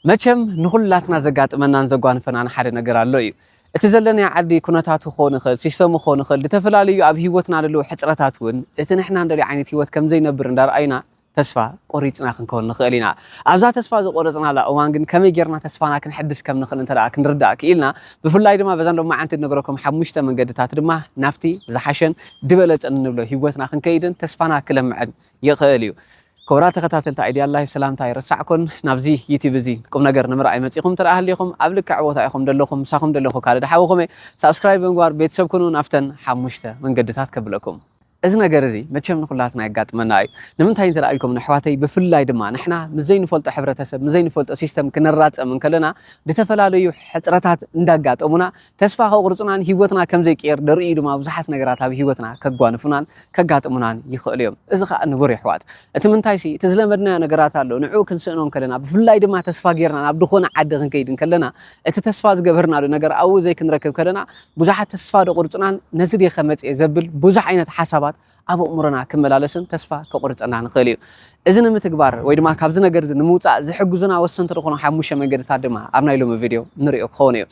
መቸም ንኹላትና ዘጋጥመናን ዘጓንፈናን ሓደ ነገር ኣሎ እዩ። እቲ ዘለናዮ ዓዲ ኩነታቱ ክኾን ይኽእል፣ ሲስተሙ ክኾን ይኽእል፣ ዝተፈላለዩ ኣብ ህይወትና ዘለዉ ሕጽረታት እውን እቲ ንሕና እንደልዮ ዓይነት ህይወት ከም ዘይነብር እንዳረኣይና ተስፋ ቆሪጽና ክንከውን ንኽእል ኢና። ኣብዛ ተስፋ ዝቆረጽናላ እዋን ግን ከመይ ጌርና ተስፋና ክንሕድስ ከም ንኽእል እንተ ደኣ ክንርዳእ ክኢልና፣ ብፍላይ ድማ በዛን ሎማዓንቲ ንነግረኩም ሓሙሽተ መንገድታት ድማ ናብቲ ዝሓሸን ዝበለጸን እንብሎ ህይወትና ክንከይድን ተስፋና ክለምዕን ይኽእል እዩ። ክቡራት ተኸታተልቲ ኣይድያ ላይፍ ሰላምታ ኣይረሳዕኩን። ናብዚ ዩቲብ እዚ ቁም ነገር ንምርኣይ መጺኹም እንተ ደኣ ሃሊኹም ኣብ ልክዕ ቦታ ኢኹም ደለኹም፣ ምሳኹም ደለኹ ካልድ ሓውኹም እየ። ሳብስክራይብ ብምግባር ቤተሰብ ኩኑ። ናብተን ሓሙሽተ መንገድታት ከብለኩም። እዚ ነገር እዚ መቸም ንኹላትና የጋጥመና እዩ። ንምንታይ እንተ ደኣ ኢልኩም ንኣሕዋተይ፣ ብፍላይ ድማ ንሕና ምስ ዘይንፈልጦ ሕብረተሰብ፣ ምስ ዘይንፈልጦ ሲስተም ክነራጸም እንከለና፣ ዝተፈላለዩ ሕጽረታት እንዳጋጠሙና ተስፋ ከቑርጹናን ህይወትና ከም ዘይቅየር ደርእዩ ድማ ብዙሓት ነገራት ኣብ ህይወትና ከጓንፉናን ከጋጥሙናን ይኽእሉ እዮም። እዚ ኸኣ ንቡር የሕዋት። እቲ ምንታይሲ፣ እቲ ዝለመድናዮ ነገራት ኣሎ፣ ንዕኡ ክንስእኖ እንከለና፣ ብፍላይ ድማ ተስፋ ጌርና ናብ ዝኾነ ዓዲ ክንከይድ እንከለና፣ እቲ ተስፋ ዝገበርናሉ ነገር ኣብኡ ዘይክንረክብ ከለና፣ ብዙሓት ተስፋ ደቑርጹናን ነዚ ድየ ከመጽእ እየ ዘብል ብዙሕ ዓይነት ሓሳባት ኣብ ኣእምሮና ክመላለስን ተስፋ ከቑርጸና ንኽእል እዩ። እዚ ንምትግባር ወይ ድማ ካብዚ ነገር እዚ ንምውጻእ ዝሕግዙና ወሰንቲ ዝኾኑ ሓሙሽተ መንገድታት ድማ ኣብ ናይ ሎሚ ቪድዮ ንሪኦ ክኸውን እዩ።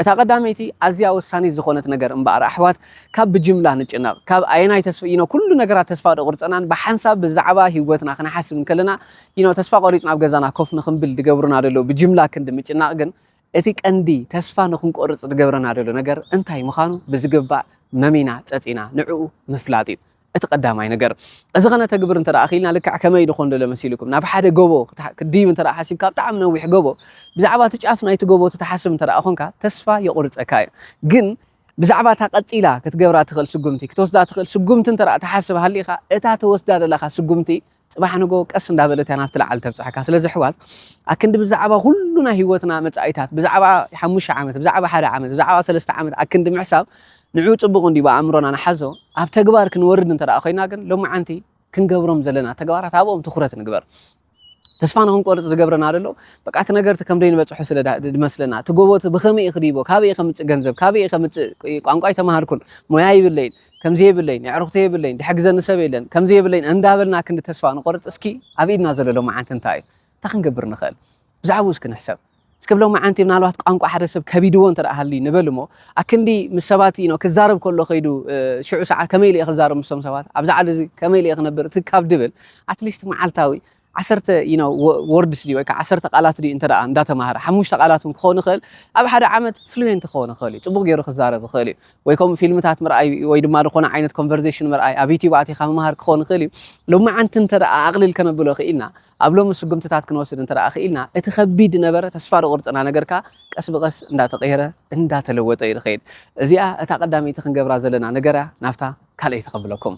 እታ ቀዳመይቲ ኣዝያ ወሳኒት ዝኾነት ነገር እምበኣር ኣሕዋት፣ ካብ ብጅምላ ንጭነቕ፣ ካብ ኣየናይ ተስፋ፣ you know፣ ኩሉ ነገራት ተስፋ ደቑርጸናን ብሓንሳብ ብዛዕባ ህይወትና ክንሓስብ እንከለና፣ you know፣ ተስፋ ቆሪጽና ኣብ ገዛና ኮፍ ንኽንብል ድገብሩና ደለዉ ብጅምላ ክንዲ ምጭናቕ ግን፣ እቲ ቀንዲ ተስፋ ንኽንቆርጽ ድገብረና ደሎ ነገር እንታይ ምዃኑ ብዝግባእ መሚና ጸጺና ንዕኡ ምፍላጥ እዩ። እቲ ቀዳማይ ነገር። እዚ ኸነተግብር እንተ ደኣ ኽኢልና ልክዕ ከመይ ድኾን ደሎ መሲልኩም? ናብ ሓደ ጎቦ ክታ-፣ ክድይብ እንተ ደኣ ሓሲብካ፣ ብጣዕሚ ነዊሕ ጎቦ፣ ብዛዕባ እቲ ጫፍ ናይቲ ጎቦ ትትሓስብ እንተ ደኣ ኾንካ፣ ተስፋ የቑርጸካ እዩ። ግን ብዛዕባ እታ ቀጺላ ክትገብራ ትኽእል ስጉምቲ፣ ክትወስዳ ትኽእል ስጉምቲ እንተ ደኣ ትሓስብ ሃሊኻ፣ እታ ትወስዳ ዘለኻ ስጉምቲ ጽባሕ ንጎ ቀስ እንዳበለት እያ ናብቲ ላዕሊ ተብጽሓካ። ስለዚ ኣሕዋት፣ ኣክንዲ ብዛዕባ ኩሉ ናይ ህይወትና መጻኢታት፣ ብዛዕባ ሓሙሽተ ዓመት፣ ብዛዕባ ሓደ ዓመት፣ ብዛዕባ ሰለስተ ዓመት ኣክንዲ ምሕሳብ ንዕኡ ጽቡቕ እንድዩ ብኣእምሮና ንሓዞ። ኣብ ተግባር ክንወርድ እንተ ደኣ ኮይና ግን ሎማዓንቲ ክንገብሮም ዘለና ተግባራት ኣብኦም ትኹረት ንግበር። ተስፋ ንኽንቆርጽ ዝገብረና ዘሎ በቃ እቲ ነገር'ቲ ከም ደይንበጽሖ ስለ ዳ-፣ ዝመስለና፣ እቲ ጎቦ'ቲ ብኸመይ እየ ክድይቦ፣ ካበይ እየ ከምጽእ ገንዘብ፣ ካበይ እየ ከምጽእ ቋንቋ ኣይተማሃርኩን፣ ሞያ ይብለይን፣ ከምዚ የብለይን፣ የዕሩኽቲ የብለይን፣ ድሕግዘኒ ሰብ የለን፣ ከምዚ የብለይን እንዳበልና ክንዲ ተስፋ ንቆርጽ፣ እስኪ ኣብ ኢድና ዘሎ ሎማዓንቲ እንታይ እዩ? እንታይ ክንገብር ንኽእል? ብዛዕባኡ እስኪ ንሕሰብ። እስኪ ብ ሎማዓንቲ ምናልባት ቋንቋ ሓደ ሰብ ከቢድዎ እንተ ደኣ ሃልዩ ንበል እሞ፣ ኣክንዲ ምስ ሰባት፣ you know፣ ክዛረብ ከሎ ከይዱ፣ እ፣ ሽዑ ሰዓት ከመይ ኢለ እየ ክዛረብ ምስቶም ሰባት? ኣብዚ ዓዲ እዚ ከመይ ኢለ እየ ክነብር? እቲ ካብ ድብል፣ ኣትሊስት መዓልታዊ ዓሰርተ፣ you know፣ ወ-፣ ወርድስ ድዩ ወይ ከዓ ዓሰርተ ቃላት ድዩ እንተ ደኣ እንዳተማሃረ፣ ሓሙሽተ ቃላት እውን ክኸውን ይኽእል፣ ኣብ ሓደ ዓመት ፍሉዌንት ክኸውን ይኽእል እዩ። ጽቡቕ ገይሩ ክዛረብ ይኽእል እዩ። ወይ ከምኡ ፊልምታት ምርኣይ ወይ ድማ ዝኾነ ዓይነት ኮንቨርሴሽን ምርኣይ፣ ኣብ ዩቲዩብ ኣቲኻ ምምሃር ክኸውን ይኽእል እዩ። ሎማዓንቲ እንተ ደኣ ኣቕልል ከነብሎ ክኢልና፣ ኣብ ሎሚ ስጉምትታት ክንወስድ እንተ ደኣ ክኢልና፣ እቲ ከቢድ ነበረ ተስፋ ዝቑርጽና ነገርካ ቀስ ብቐስ እንዳተቐየረ፣ እንዳተለወጠ እዩ ዝኸይድ። እዚኣ እታ ቀዳመይቲ ክንገብራ ዘለና ነገር እያ፣ ናብታ ካልኣይቲ ከብለኩም።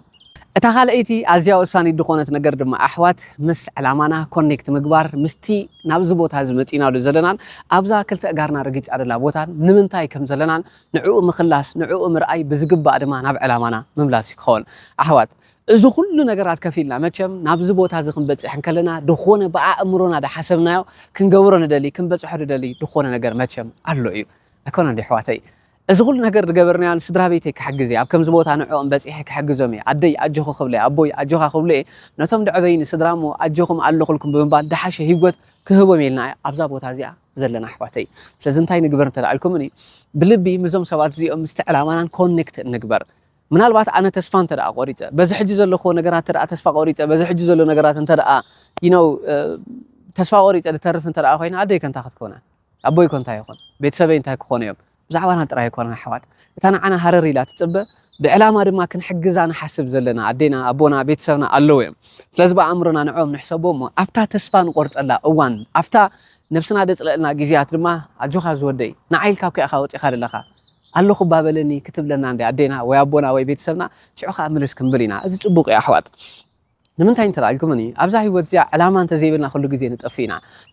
እታ ካልኣይቲ ኣዝያ ወሳኒት ዝኾነት ነገር ድማ ኣሕዋት፣ ምስ ዕላማና ኮኔክት ምግባር፣ ምስቲ ናብዚ ቦታ እዚ መጺእናሉ ዘለናን ኣብዛ ክልተ እጋርና ረጊጻ ዘላ ቦታን ንምንታይ ከም ዘለናን ንዕኡ ምኽላስ፣ ንዕኡ ምርኣይ፣ ብዝግባእ ድማ ናብ ዕላማና ምምላስ እዩ ክኸውን። ኣሕዋት፣ እዚ ኩሉ ነገራት ከፊልና መቸም ናብዚ ቦታ እዚ ክንበጽሕ እንከለና፣ ዝኾነ ብኣእምሮና ዝሓሰብናዮ ክንገብሮ ንደሊ፣ ክንበጽሖ ንደሊ ዝኾነ ነገር መቸም ኣሎ እዩ። ኣይኮነን ድዩ ኣሕዋተይ? እዚ ኩሉ ነገር ዝገበርናዮ ንስድራ ቤተይ ክሕግዝ እየ፣ ኣብ ከምዚ ቦታ ንዕኦም በጺሐ ክሕግዞም እየ፣ ኣደይ ኣጆኺ ክብለ እየ፣ ኣቦይ ኣጆኻ ክብሎ እየ፣ ነቶም ዝዓበዩኒ ስድራ እሞ ኣጆኹም ኣለኹልኩም ብምባል ዝሓሸ ህይወት ክህቦም ኢልና ኣብዛ ቦታ እዚኣ ዘለና ኣሕዋተይ። ስለዚ እንታይ ንግበር እንተ ደኣ ኢልኩምኒ፣ ብልቢ ምስዞም ሰባት እዚኦም ምስቲ ዕላማናን ኮኔክት ንግበር። ምናልባት ኣነ ተስፋ እንተ ደኣ ቆሪጸ፣ በዚ ሕጂ ዘለኽዎ ነገራት እንተ ደኣ ተስፋ ቆሪጸ፣ በዚ ሕጂ ዘሎ ነገራት እንተ ደኣ፣ you know፣ እ፣ ተስፋ ቆሪጸ ዝተርፍ እንተ ደኣ ኮይነ፣ ኣደይ ከ እንታይ ክትኮን እያ? ኣቦይ ከ እንታይ ይኾን? ቤተሰበይ እንታይ ክኾኑ እዮም? ብዛዕባና ጥራይ ኣይኮነን ኣሕዋት። እታ ንዓና ሃረር ኢላ ትጽበ፣ ብዕላማ ድማ ክንሕግዛ ንሓስብ ዘለና ኣዴና፣ ኣቦና፣ ቤተሰብና ኣለዉ እዮም። ስለዚ ብኣእምሮና ንዕኦም ንሕሰቦ እሞ፣ ኣብታ ተስፋ ንቆርጸላ እዋን፣ ኣብታ ነብስና ደጽለአልና ግዜያት ድማ፣ ኣጆኻ ዝወደይ፣ ንዓይ ኢልካ እኮ ኢኻ ወጺኻ ዘለኻ፣ ኣለኹ እባ በለኒ ክትብለና እንድያ ኣዴና ወይ ኣቦና ወይ ቤተሰብና፣ ሽዑ ኸኣ ምልስ ክንብል ኢና። እዚ ጽቡቕ እዩ ኣሕዋት። ንምንታይ እንተ ደኣ ኢልኩምኒ፣ ኣብዛ ህይወት እዚኣ ዕላማ እንተ ዘይብልና ኩሉ ግዜ ንጠፍእ ኢና።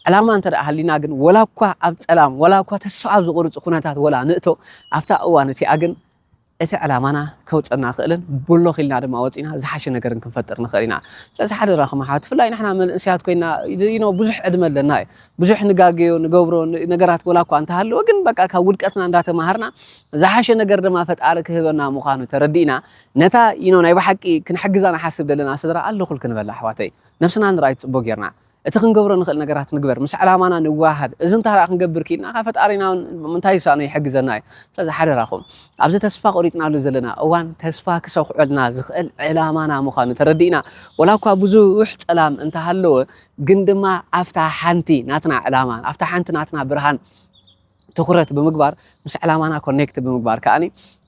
ዕላማ እንተ ደኣ ሃሊና ግን፣ ወላ እኳ ኣብ ጸላም፣ ወላ እኳ ተስፋ ኣብ ዝቑርጽ ኩነታት ወላ ንእቶ፣ ኣብታ እዋን እቲኣ ግን እቲ ዕላማና ከውጸና ክእልን ብሎኽ ኢልና ድማ ወጺና ዝሓሸ ነገርን ክንፈጥር ንኽእል ኢና። ስለዚ ሓደራኹም ኣሕዋት፣ ብፍላይ ንሕና መንእሰያት ኮይና፣ you know፣ ብዙሕ ዕድመ ኣለና እዩ። ብዙሕ ንጋገዮ፣ ንገብሮ ን-፣ ነገራት ወላ እኳ እንተሃለወ ግን በቃ ካብ ውድቀትና እንዳተማሃርና ዝሓሸ ነገር ድማ ፈጣሪ ክህበና ምዃኑ ተረዲእና፣ ነታ፣ you know፣ ናይ ብሓቂ ክንሕግዛ ንሓስብ ዘለና ስድራ ኣለኹል ክንበላ ኣሕዋተይ። ነብስና ንርኣይ ጽቡቕ ጌርና። እቲ ክንገብሮ ንኽእል ነገራት ንግበር፣ ምስ ዕላማና ንዋሃድ። እዚ እንታ ደኣ ክንገብር ክኢልና፣ ካብ ፈጣሪና እውን እንታይ ይሳኖ ይሕግዘና እዩ። ስለዚ ሓደራኹም፣ ኣብዚ ተስፋ ቆሪጽናሉ ዘለና እዋን፣ ተስፋ ክሰኹዐልና ዝኽእል ዕላማና ምዃኑ ተረዲእና፣ ወላ እኳ ብዙሕ ጸላም እንተሃለወ፣ ግን ድማ ኣብታ ሓንቲ ናትና ዕላማ፣ ኣብታ ሓንቲ ናትና ብርሃን ትኹረት ብምግባር፣ ምስ ዕላማና ኮኔክት ብምግባር ከኣኒ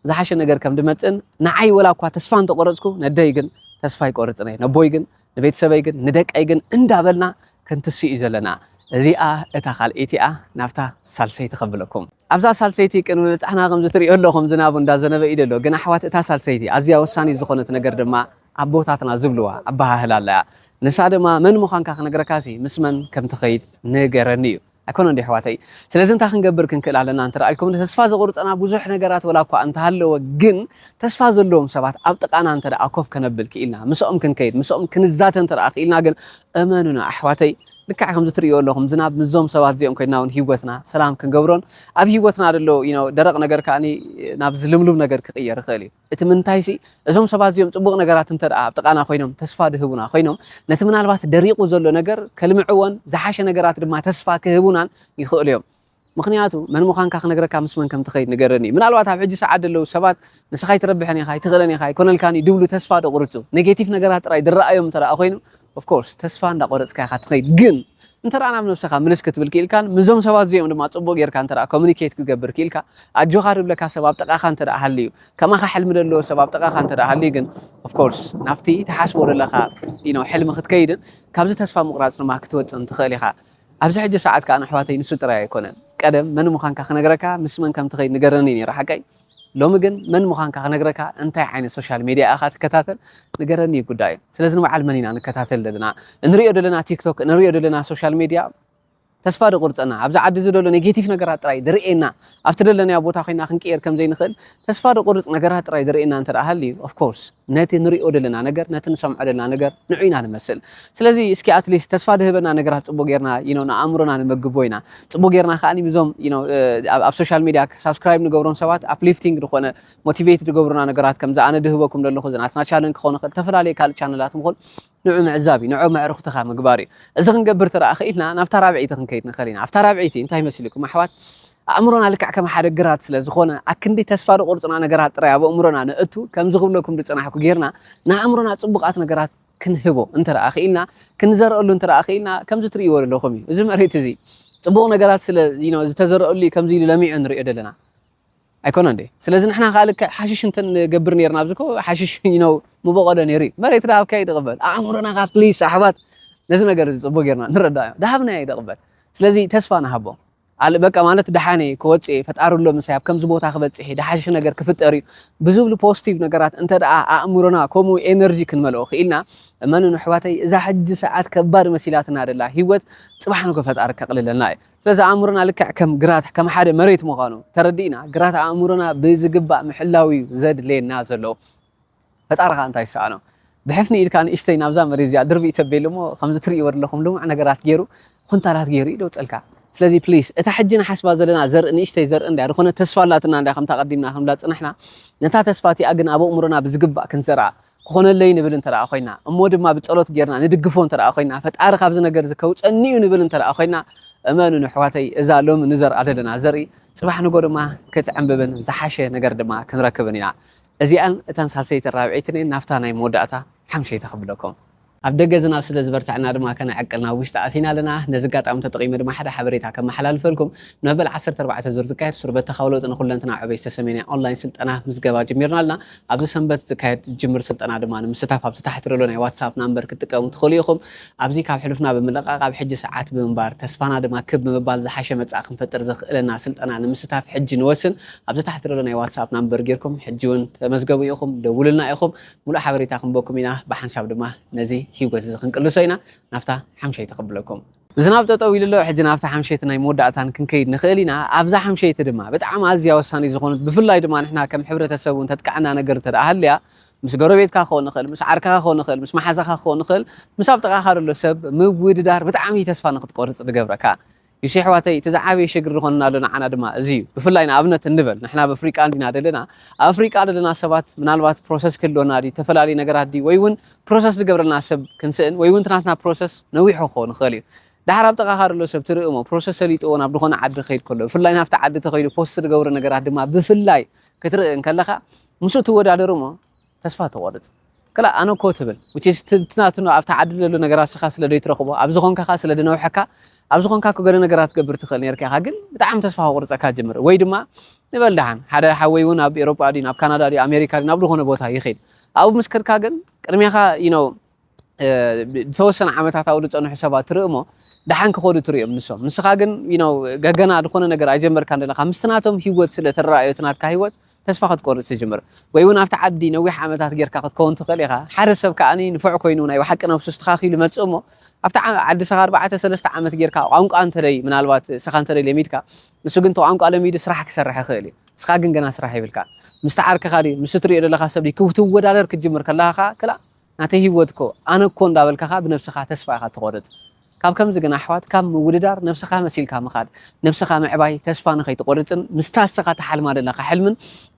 ዝሓሸ ነገር ከም ድመጽእን፣ ንዓይ ወላ እኳ ተስፋ እንተቆረጽኩ፣ ነደይ ግን ተስፋ ኣይቆርጽን እየ፣ ነቦይ ግን፣ ንቤተሰበይ ግን፣ ንደቀይ ግን እንዳበልና ክንትስእ እዩ ዘለና። እዚኣ እታ ካልኣይቲ እያ፣ ናብታ ሳልሰይቲ ከብለኩም። ኣብዛ ሳልሰይቲ ቅድሚ ምብጻሕና ከምዚ ትርእዮ ኣለኹም፣ ዝናቡ እንዳዘነበ እዩ ዘሎ። ግን ኣሕዋት፣ እታ ሳልሰይቲ ኣዝያ ወሳኒት ዝኾነት ነገር ድማ ኣቦታትና ዝብልዋ ኣበሃህላ ኣላ እያ። ንሳ ድማ መን ምዃንካ ክነግረካሲ ምስ መን ከም ትኸይድ ንገረኒ እዩ። ኣይኮነን ድዩ ኣሕዋተይ? ስለዚ እንታይ ክንገብር ክንክእል ኣለና እንተ ደኣ ኢልኩም፣ ተስፋ ዘቑርጸና ብዙሕ ነገራት ወላ እኳ እንተሃለወ፣ ግን ተስፋ ዘለዎም ሰባት ኣብ ጥቓና እንተ ደኣ ኮፍ ከነብል ክኢልና፣ ምስኦም ክንከይድ፣ ምስኦም ክንዛተ እንተ ደኣ ክኢልና፣ ግን እመኑና ኣሕዋተይ፣ ልክዕ ከምዚ ትርእይዎ ኣለኹም፣ ዝናብ ምስዞም ሰባት እዚኦም ኮይንና እውን ህይወትና ሰላም ክንገብሮን ኣብ ህይወትና ዘሎ፣ you know፣ ደረቕ ነገር ከኣ ናብ ዝልምሉም ነገር ክቕየር ይኽእል እዩ። እቲ ምንታይሲ፣ እዞም ሰባት እዚኦም ጽቡቕ ነገራት እንተ ደኣ ኣብ ጥቓና ኮይኖም፣ ተስፋ ድህቡና ኮይኖም፣ ነቲ ምናልባት ደሪቑ ዘሎ ነገር ከልምዕዎን ዝሓሸ ነገራት ድማ ተስፋ ክህቡናን ይኽእሉ እዮም። ምኽንያቱ፣ መን ምዃንካ ክነግረካ፣ ምስ መን ከም ትኸይድ ንገረኒ። ምናልባት ኣብ ሕጂ ሰዓት ዘለዉ ሰባት፣ "ንስኻ ኣይትረብሕን ኢኻ፣ ኣይትኽእልን ኢኻ፣ ኣይኮነልካን እዩ" ድብሉ ተስፋ ደቑርጹ። ኔጌቲቭ ነገራት ጥራይ ድረኣዮም እንተ ደኣ ኮይኑ፣ ኦፍ ኮርስ፣ ተስፋ እንዳቆረጽካ ኢኻ ትኸይድ። ግን እንተ ደኣ ናብ ነብስኻ ምልስ ክትብል ክኢልካን፣ ምስዞም ሰባት እዚኦም ድማ ጽቡቕ ጌርካ እንተ ደኣ ኮሙኒኬት ክትገብር ክኢልካ፣ ኣጆኻ ድብለካ ሰብ ኣብ ጥቓኻ እንተ ደኣ ሃልዩ፣ ከማኻ ሕልሚ ዘለዎ ሰብ ኣብ ጥቓኻ እንተ ደኣ ሃልዩ፣ ግን ኦፍ ኮርስ፣ ናብቲ ትሓስቦ ዘለኻ፣ you know፣ ሕልሚ ክትከይድን ካብዚ ተስፋ ምቑራጽ ድማ ክትወጽእን ትኽእል ኢኻ። ኣብዚ ሕጂ ሰዓት ከኣ ኣሕዋተይ፣ ንሱ ጥራይ ኣይኮነን። ቀደም መን ምዃንካ ክነግረካ፣ ምስ መን ከም ትኸይድ ንገረኒ ነይሩ፣ ሓቀይ? ሎሚ ግን መን ምዃንካ ክነግረካ፣ እንታይ ዓይነት ሶሻል ሜድያ ኢኻ ትከታተል ንገረኒ እዩ ጉዳዩ። ስለዚ ንበዓል መን ኢና ንከታተል ዘለና? እንሪኦ ዘለና ቲክቶክ፣ እንሪኦ ዘለና ሶሻል ሜድያ ተስፋ ደቑርጸና፣ ኣብዚ ዓዲ እዚ ዘሎ ኔጌቲቭ ነገራት ጥራይ ድርእየና፣ ኣብቲ ደለናዮ ቦታ ኮይና ክንቅየር ከም ዘይንኽእል ተስፋ ደቑርጽ ነገራት ጥራይ ድርእየና እንተ ደኣ ሃልዩ፣ ኦፍ ኮርስ፣ ነቲ ንሪኦ ዘለና ነገር፣ ነቲ ንሰምዖ ዘለና ነገር ንዑ ኢና ንመስል። ስለዚ እስኪ ኣትሊስት ተስፋ ድህበና ነገራት ጽቡቕ ጌርና፣ you know፣ ንኣእምሮና ንመግቦ ኢና። ጽቡቕ ጌርና ከኣ ምስዞም፣ you know፣ እ፣ ኣብ፣ ኣብ ሶሻል ሚድያ ሳብስክራይብ ንገብሮም ሰባት ኣፕሊፍቲንግ ዝኾነ ሞቲቬት ዝገብሩና ነገራት፣ ከምዚ ኣነ ድህበኩም ዘለኹ፣ እዚ ናትና ቻነል ክኾን ይኽእል፣ ዝተፈላለየ ካልእ ቻነላት ምኹን ንዑ ምዕዛብ እዩ፣ ንዑ መዕርኽትኻ ምግባር እዩ። እዚ ክንገብር እንተ ደኣ ኽኢልና፣ ናብታ ራብዐይቲ ክንከይድ ንኽእል ኢና። ኣብታ ራብዐይቲ እንታይ መሲልኩም ኣሕዋት? ኣእምሮና ልክዕ ከም ሓደ ግራት ስለ ዝኾነ፣ ኣክንዲ ተስፋ ዝቖርጹና ነገራት ጥራይ ኣብ ኣእምሮና ነእቱ፣ ከምዚ ክብለኩም ዝጸናሕኩ ጌርና፣ ንኣእምሮና ጽቡቓት ነገራት ክንህቦ እንተ ደኣ ኽኢልና፣ ክንዘርአሉ እንተ ደኣ ኽኢልና፣ ከምዚ ትርእይዎ ዘለኹም እዩ። እዚ መሬት እዚ ጽቡቕ ነገራት ስለ፣ you know፣ ዝተዘርአሉ እዩ ከምዚ ኢሉ ለሚዑ ንርእዮ ዘለና። ኣይኮነን ድዩ? ስለዚ ንሕና ከኣ ልክዕ ሓሽሽ እንተ ንገብር ኔርና ኣብዚ እኮ ሓሽሽ፣ you know፣ ምበቐሎ ኔሩ እዩ። መሬት ደሃብካ እዩ ድቕበል። ኣእምሮና ከኣ ፕሊስ ኣሕዋት ነዚ ነገር እዚ ጽቡቕ ጌርና ንረዳእዮ። ደሃብናዮ እዩ ድቕበል። ስለዚ ተስፋ ንሃቦ። ኣል-፣ በቃ ማለት ደሓን እየ ክወጽእ እየ፣ ፈጣሪ ኣሎ ምሳይ፣ ኣብ ከምዚ ቦታ ክበጽሕ እየ፣ ደሓሽ ነገር ክፍጠር እዩ ብዝብሉ ፖዚቲቭ ነገራት እንተ ደኣ ኣእምሮና ከምኡ ኤነርጂ ክንመልኦ ክኢልና፣ እመኑኒ ኣሕዋተይ፣ እዛ ሕጂ ሰዓት ከባድ መሲላትና ደላ ህይወት ጽባሕ ንጎ ፈጣሪ ከቕልለልና እዩ። ስለዚ ኣእምሮና ልክዕ ከም ግራት፣ ከም ሓደ መሬት ምዃኑ ተረዲእና፣ ግራት ኣእምሮና ብዝግባእ ምሕላው እዩ ዘድልየና ዘሎ። ፈጣሪ ኸኣ እንታይ ይሰኣኖ? ብሕፍኒ ኢድካ ንእሽተይ ናብዛ መሬት እዚኣ ድርብይ ተቤሉ እሞ፣ ከምዚ ትርእይዎ ዘለኹም ልሙዕ ነገራት ገይሩ፣ ኩንታላት ገይሩ እዩ ደውጸልካ። ስለዚ ፕሊስ፣ እታ ሕጂ ንሓስባ ዘለና ዘርኢ፣ ንእሽተይ ዘርኢ እንድያ፣ ዝኾነ ተስፋ ኣላትና እንድያ፣ ከምታ ቀዲምና ክንብላ ዝጸናሕና፣ ነታ ተስፋ እቲኣ ግን ኣብ ኣእምሮና ብዝግባእ ክንዘርኣ፣ ክኾነለይ ንብል እንተ ደኣ ኮይና፣ እሞ ድማ ብጸሎት ጌርና ንድግፎ እንተ ደኣ ኮይና፣ ፈጣሪ ካብዚ ነገር እዚ ከውጸኒ እዩ ንብል እንተ ደኣ ኮይና፣ እመኑኒ ኣሕዋተይ፣ እዛ ሎሚ ንዘርኣ ዘለና ዘርኢ፣ ጽባሕ ንጎ ድማ ክትዕምብብን ዝሓሸ ነገር ድማ ክንረክብን ኢና። እዚኣን እተን ሳልሰይትን ራብዐይትን እየን፣ ናብታ ናይ መወዳእታ ሓምሸይቲ ከብለኩም። ኣብ ደገ ዝናብ ስለ ዝበርትዐና ድማ ከነዕቅል ናብ ውሽጢ ኣቲና ኣለና። ነዚ ኣጋጣሚ ተጠቒመ ድማ ሓደ ሓበሬታ ከመሓላልፈልኩም። ንመበል ዓሰርተ ኣርባዕተ ዙር ዝካየድ ሱር በተኻዊ ለውጢ ንኹለንትና ዕቤት ዝተሰመየ ናይ ኦንላይን ስልጠና ምዝገባ ጀሚርና ኣለና። ኣብዚ ሰንበት ዝካየድ ዝጅምር ስልጠና ድማ ንምስታፍ ኣብዚ ታሕቲ ዘሎ ናይ ዋትሳፕ ናምበር ክትጥቀሙ ትኽእሉ ኢኹም። ኣብዚ ካብ ሕሉፍና ብምልቃቕ ኣብ ሕጂ ሰዓት ብምንባር ተስፋና ድማ ክብ ብምባል ዝሓሸ መጻኢ ክንፈጥር ዘኽእለና ስልጠና ንምስታፍ ሕጂ ንወስን። ኣብዚ ታሕቲ ዘሎ ናይ ዋትሳፕ ናምበር ጌርኩም ሕጂ እውን ተመዝገቡ ኢኹም፣ ደውሉልና ኢኹም። ሙሉእ ሓበሬታ ክንበኩም ኢና። ብሓንሳብ ድማ ነዚ ህይወት እዚ ክንቅልሶ ኢና። ናብታ ሓምሸይቲ ከብለኩም። ዝናብ ጠጠው ኢሉ ኣሎ። ሕጂ ናብታ ሓምሸይቲ ናይ መወዳእታን ክንከይድ ንኽእል ኢና። ኣብዛ ሓምሸይቲ ድማ ብጣዕሚ ኣዝያ ወሳኒት ዝኾነት፣ ብፍላይ ድማ ንሕና ከም ሕብረተሰብ እውን ተጥቅዓና ነገር እንተ ደኣ ሃልያ፣ ምስ ጎረቤትካ ክኸውን ይኽእል፣ ምስ ዓርክኻ ክኸውን ይኽእል፣ ምስ መሓዛኻ ክኸውን ይኽእል፣ ምስ ኣብ ጥቓኻ ዘሎ ሰብ ምውድዳር ብጣዕሚ ተስፋ ንኽትቆርጽ ዝገብረካ። ዩሲ ኣሕዋተይ፣ እቲ ዝዓበየ ሽግር ዝኾንና ኣሎ ንዓና ድማ እዚ እዩ። ብፍላይ ንኣብነት እንበል ንሕና ኣብ ኣፍሪቃ እንዲና ዘለና። ኣብ ኣፍሪቃ ዘለና ሰባት ምናልባት ፕሮሰስ ክህልወና ድዩ፣ ዝተፈላለዩ ነገራት ድዩ፣ ወይ እውን ፕሮሰስ ዝገብረልና ሰብ ክንስእን፣ ወይ እውን እቲ ናትና ፕሮሰስ ነዊሑ ክኸውን ይኽእል እዩ። ደሓር ኣብ ጥቓኻ ዘሎ ሰብ ትርኢ እሞ ፕሮሰስ ሰሊጥዎ ናብ ዝኾነ ዓዲ ክኸይድ ከሎ፣ ብፍላይ ናብቲ ዓዲ ተኸይዱ ፖስት ዝገብሩ ነገራት ድማ ብፍላይ ክትርኢ እንከለኻ፣ ምስኡ ትወዳደሩ እሞ ተስፋ ትቆርጽ። ክላ ኣነ እኮ ትብል፣ which is እቲ ናቱ ኣብቲ ዓዲ ዘሎ ነገራት ስኻ ስለ ዘይትረኽቦ፣ ኣብ ዝኾንካ ከኣ ስለ ዝነውሐካ፣ ኣብ ዝኾንካ እኮ ገለ ነገራት ትገብር ትኽእል ነርካ ኢኻ፣ ግን ብጣዕሚ ተስፋ ክቁርጸካ ጅምር። ወይ ድማ ንበል ደሓን ሓደ ሓወይ እውን ኣብ ኤሮጳ ድዩ፣ ናብ ካናዳ ድዩ፣ ኣሜሪካ ድዩ፣ ናብ ዝኾነ ቦታ ይኸይድ። ኣብኡ ምስ ከድካ ግን ቅድሜኻ፣ you know፣ እ፣ ዝተወሰነ ዓመታት ኣብኡ ዝጸንሑ ሰባት ትርኢ እሞ ደሓን ክኸዱ ትርእዮም ንሶም። ንስኻ ግን፣ you know፣ ገገና ዝኾነ ነገር ኣይጀመርካን ዘለኻ። ምስቲ ናቶም ህይወት ስለ ትረኣዮ እቲ ናትካ ህይወት ተስፋ ክትቆርጽ ትጅምር። ወይ እውን ኣብቲ ዓዲ ነዊሕ ዓመታት ጌርካ ክትከውን ትኽእል ኢኻ። ሓደ ሰብ ከኣ ንፉዕ ኮይኑ ናይ ብሓቂ ነብሱ ኣስተኻኺሉ ይመጽእ እሞ ኣብቲ ዓ-፣ ዓዲ ስኻ ኣርባዕተ ሰለስተ ዓመት ጌርካ ቋንቋ እንተደይ ምናልባት ስኻ እንተደይ ለሚድካ፣ ንሱ ግን እቲ ቋንቋ ለሚዱ ስራሕ ክሰርሕ ይኽእል እዩ። ንስኻ ግን ገና ስራሕ የብልካ። ምስቲ ዓርክኻ ድዩ፣ ምስቲ ትሪኦ ዘለኻ ሰብ ድዩ ክትወዳደር ክትጅምር ከለኻ ከኣ ክላእ ናተይ ህይወት እኮ ኣነ እኮ እንዳበልካ ከኣ ብነብስኻ ተስፋ ኢኻ ትቆርጽ። ካብ ከምዚ ግን ኣሕዋት፣ ካብ ምውድዳር ነብስኻ መሲልካ ምኻድ፣ ነብስኻ ምዕባይ፣ ተስፋ ንኸይትቆርጽን ምስታ ንስኻ ትሓልማ ዘለኻ ሕልምን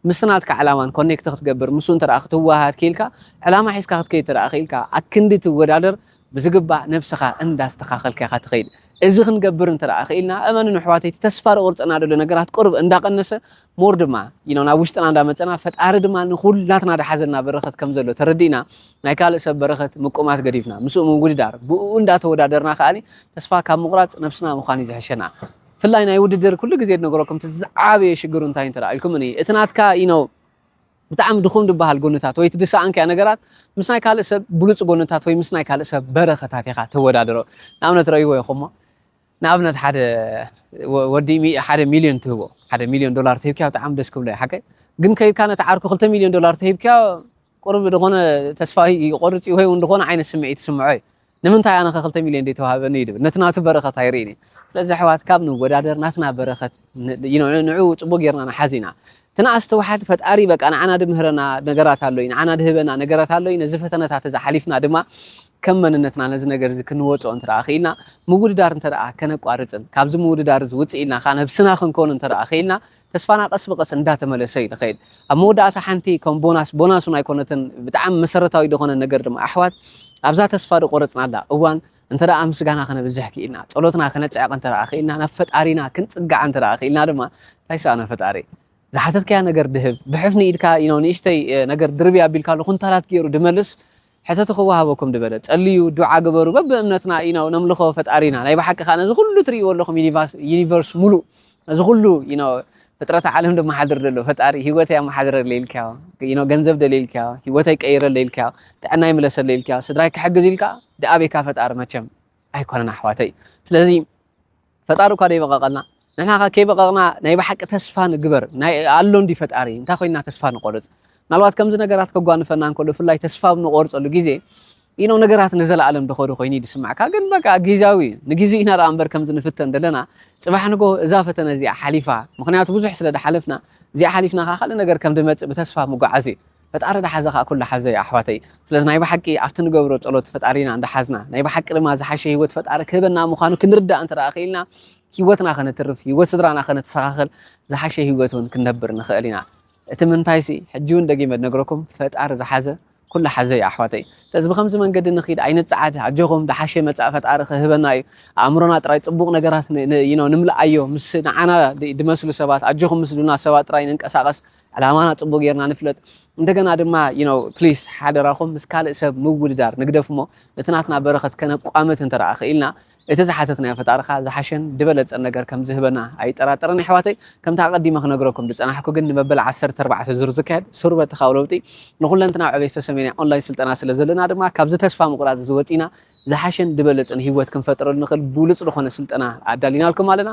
ምስቲ ናትካ ዕላማን ኮኔክት ክትገብር፣ ምስኡ እንተ ደኣ ክትወሃሃድ ክኢልካ፣ ዕላማ ሒዝካ ክትከይድ እንተ ደኣ ክኢልካ፣ ኣክንዲ ትወዳደር ብዝግባእ ነብስኻ እንዳስተኻኸልካ ኢኻ ትኸይድ። እዚ ክንገብር እንተ ደኣ ክኢልና፣ እመኑኒ ኣሕዋተይ፣ እቲ ተስፋ ዘቑርጸና ዘሎ ነገራት ቁሩብ እንዳቐነሰ፣ ሞር ድማ፣ you know፣ ናብ ውሽጥና እንዳመጸና፣ ፈጣሪ ድማ ንኹላትና ዝሓዘልና በረኸት ከም ዘሎ ተረዲእና፣ ናይ ካልእ ሰብ በረኸት ምቁማት ገዲፍና፣ ምስኡ ምውድዳር፣ ብኡ እንዳተወዳደርና ከኣኒ ተስፋ ካብ ምቑራጽ ነብስና ምዃን እዩ ዝሕሸና። ብፍላይ ናይ ውድድር ኩሉ ግዜ ዝነግረኩም እቲ ዝዓበየ ሽግሩ እንታይ እንተ ደኣ ኢልኩምኒ፣ እቲ ናትካ፣ you know፣ ብጣዕሚ ድኹም ዝበሃል ጎንታት ወይ እቲ ዝሰኣንካዮ ነገራት ምስ ናይ ካልእ ሰብ ብሉጽ ጎንታት ወይ ምስ ናይ ካልእ ሰብ በረኸታት ኢኻ ተወዳድሮ። ንኣብነት ረእይዎ ኢኹሞ፣ ንኣብነት ሓደ ወ-፣ ወዲ ሚ-፣ ሓደ ሚልዮን ትህቦ፣ ሓደ ሚልዮን ዶላር ተሂብካዮ ብጣዕሚ ደስ ክብሎ እዩ፣ ሓቀይ? ግን ከይድካ ነቲ ዓርኩ ክልተ ሚልዮን ዶላር ተሂብካዮ ቁሩብ ዝኾነ ተስፋ ይቆርጽ እዩ ወይ እውን ዝኾነ ዓይነት ስምዒት ይስምዖ እዩ። ንምንታይ ኣነ ከ ክልተ ሚልዮን ዘይተዋህበኒ እዩ ድብል። ነቲ ናቱ በረኸት ኣይርእን እዩ። ስለዚ ኣሕዋት ካብ ንወዳደር ናትና በረኸት ን-፣ you know፣ ንዕኡ ጽቡቕ ጌርና ንሓዝ ኢና። እቲ ንኣስ ተዋሓድ ፈጣሪ በቃ ንዓና ድምህረና ነገራት ኣሎ እዩ፣ ንዓና ድህበና ነገራት ኣሎ እዩ። ነዚ ፈተነታት እዚ ሓሊፍና ድማ ከም መንነትና ነዚ ነገር እዚ ክንወጾ እንተ ደኣ ክኢልና፣ ምውድዳር እንተ ደኣ ከነቋርጽን ካብዚ ምውድዳር እዚ ውጽእ ኢልና ከኣ ነብስና ክንከውን እንተ ደኣ ክኢልና፣ ተስፋና ቀስ ብቐስ እንዳተመለሰ እዩ ዝኸይድ። ኣብ መወዳእታ ሓንቲ ከም ቦናስ፣ ቦናስ እውን ኣይኮነትን፣ ብጣዕሚ መሰረታዊ ዝኾነ ነገር ድማ ኣሕዋት፣ ኣብዛ ተስፋ ዝቆረጽናላ እዋን እንተ ደኣ ምስጋና ከነብዝሕ ክኢልና፣ ጸሎትና ከነጽዕቕ እንተ ደኣ ክኢልና፣ ናብ ፈጣሪና ክንጽጋዕ እንተ ደኣ ክኢልና ድማ እንታይ ሰኣነ ፈጣሪ? ዝሓተትካያ ነገር ድህብ፣ ብሕፍኒ ኢድካ፣ you know፣ ንእሽተይ፣ እ፣ ነገር ድርብይ ኣቢልካሉ ኩንታላት ገይሩ ድመልስ፣ ሕተቱ ክወሃበኩም ድበለ። ጸልዩ፣ ዱዓ ግበሩ፣ በብእምነትና፣ you know፣ ነምልኾ ፈጣሪና። ናይ ብሓቂ ከኣ ነዚ ኩሉ ትርእይዎ ኣለኹም ዩኒቫርስ-፣ ዩኒቨርስ ሙሉእ፣ ነዚ ኩሉ፣ you know፣ ፍጥረተ ዓለም ድማ ሓድር ዘሎ ፈጣሪ፣ ህይወተይ ኣመሓድረለይ ኢልካዮ፣ you know፣ ገንዘብ ደልየ ኢልካዮ፣ ህይወተይ ቀይረለይ ኢልካዮ፣ ጥዕና ይምለሰለይ ኢልካዮ፣ ስድራይ ክሕግዝ ኢልካ፣ ድኣበይካ ፈጣሪ መቸም ኣይኮነን ኣሕዋተይ። ስለዚ ፈጣሪ እኳ ደይበቐቐልና፣ ንሕና ኸ ከይበቐቕና ናይ ብሓቂ ተስፋ ንግበር። ናይ፣ ኣሎ እንዲ ፈጣሪ፣ እንታይ ኮይንና ተስፋ ንቆርጽ? ምናልባት ከምዚ ነገራት ከጓንፈና እንከሎ፣ ብፍላይ ተስፋ ኣብ ንቆርጸሉ ግዜ፣ you know፣ ነገራት ንዘለኣለም ዝኸዱ ኮይኑ እዩ ዝስማዕካ። ግን በቃ ግዝያዊ እዩ። ንግዜኡ ኢና ደኣ እምበር ከምዚ ንፍተን ዘለና፣ ጽባሕ ንግሆ እዛ ፈተነ እዚኣ ሓሊፋ፣ ምኽንያቱ ብዙሕ ስለ ዝሓለፍና፣ እዚኣ ሓሊፍና ከኣ ካልእ ነገር ከም ዝመጽእ ብተስፋ ምጓዓዝ እዩ። ፈጣሪ ዝሓዘ ከኣ ኩሉ ሓዘ እዩ ኣሕዋተይ። ስለዚ ናይ ብሓቂ ኣብቲ ንገብሮ ጸሎት ፈጣሪና እንዳሓዝና፣ ናይ ብሓቂ ድማ ዝሓሸ ህይወት ፈጣሪ ክህበና ምዃኑ ክንርዳእ እንተ ደኣ ክኢልና፣ ህይወትና ከነትርፍ፣ ህይወት ስድራና ከነተስተኻኽል፣ ዝሓሸ ህይወት እውን ክንነብር ንኽእል ኢና። እቲ ምንታይሲ፣ ሕጂ እውን ደጊመ ዝነግረኩም፣ ፈጣሪ ዝሓዘ ኩሉ ሓዘ እዩ ኣሕዋተይ። ስለዚ ብኸምዚ መንገዲ ንኺድ፣ ኣይንጸዓድ፣ ኣጆኹም፣ ዝሓሸ መጻኢ ፈጣሪ ክህበና እዩ። ኣእምሮና ጥራይ ጽቡቕ ነገራት ን-፣ ን-፣ you know፣ ንምልኣዮ፣ ምስ ንዓና ድ-፣ ድመስሉ ሰባት፣ ኣጆኹም ምስ ዝብሉና ሰባት ጥራይ ንንቀሳቐስ፣ ዕላማና ጽቡቕ ጌርና ንፍለጥ። እንደገና ድማ፣ you know፣ ፕሊስ፣ ሓደራኹም ምስ ካልእ ሰብ ምውድዳር ንግደፍ እሞ፣ እቲ ናትና በረኸት ከነቋምት እንተ ደኣ ክኢልና፣ እቲ ዝሓተትናዮ ፈጣሪ ኸኣ ዝሓሸን ዝበለጸን ነገር ከም ዝህበና ኣይጠራጠርን፣ ኣሕዋተይ። ከምቲ ኣቐዲመ ክነግረኩም ዝጸናሕኩ ግን፣ ንመበል ዓሰርተ ኣርባዕተ ዙር ዝካየድ ሱር በቲ ካብ ለውጢ ንኹለንትናዊ ዕቤት ዝተሰመየ ናይ ኦንላይን ስልጠና ስለ ዘለና ድማ፣ ካብዚ ተስፋ ምቑራጽ እዚ ወጺና ዝሓሸን ዝበለጸን ህይወት ክንፈጥረሉ ንኽእል ብሉጽ ዝኾነ ስልጠና ኣዳሊናልኩም ኣለና።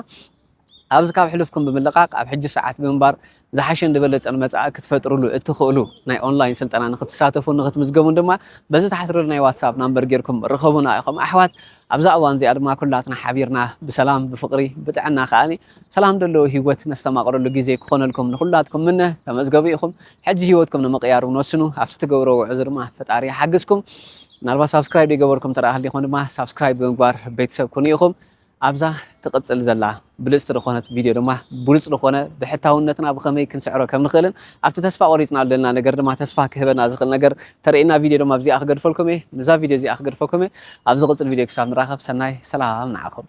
ኣብዚ ካብ ሕሉፍኩም ብምልቃቕ፣ ኣብ ሕጂ ሰዓት ብምንባር ዝሓሸን ዝበለጸን መጻኢ ክትፈጥሩሉ እትኽእሉ ናይ ኦንላይን ስልጠና ንኽትሳተፉን ንኽትምዝገቡን ድማ፣ በዚ ታሕቲ ዘሎ ናይ ዋትሳፕ ናምበር ጌርኩም ርኸቡና ኢኹም ኣሕዋት። ኣብዛ እዋን እዚኣ ድማ ኩላትና ሓቢርና ብሰላም፣ ብፍቕሪ፣ ብጥዕና ከኣኒ ሰላም ዘለዎ ህይወት ነስተማቕረሉ ግዜ ክኾነልኩም ንኹላትኩም ምነ። ተመዝገቡ ኢኹም። ሕጂ ህይወትኩም ንምቕያር እውን ወስኑ። ኣብቲ ትገብርዎ ጉዕዞ ድማ ፈጣሪ ይሓግዝኩም። ምናልባት ሳብስክራይብ ዘይገበርኩም እንተ ደኣ ሃሊኹም ድማ ሳብስክራይብ ብምግባር ቤተሰብ ኩኑ ኢኹም። ኣብዛ ትቕጽል ዘላ ብልጽቲ ዝኾነት ቪድዮ ድማ ብሉጽ ዝኾነ ብሕታውነትና ብኸመይ ክንስዕሮ ከም ንኽእልን ኣብቲ ተስፋ ቆሪጽናሉ ዘለና ነገር ድማ ተስፋ ክህበና ዝኽእል ነገር ተርእየና ቪድዮ ድማ ኣብዚኣ ክገድፈልኩም እየ። ንዛ ቪድዮ እዚኣ ክገድፈልኩም እየ። ኣብ ዝቕጽል ቪድዮ ክሳብ ንራኸብ ሰናይ ሰላም ንዓኹም።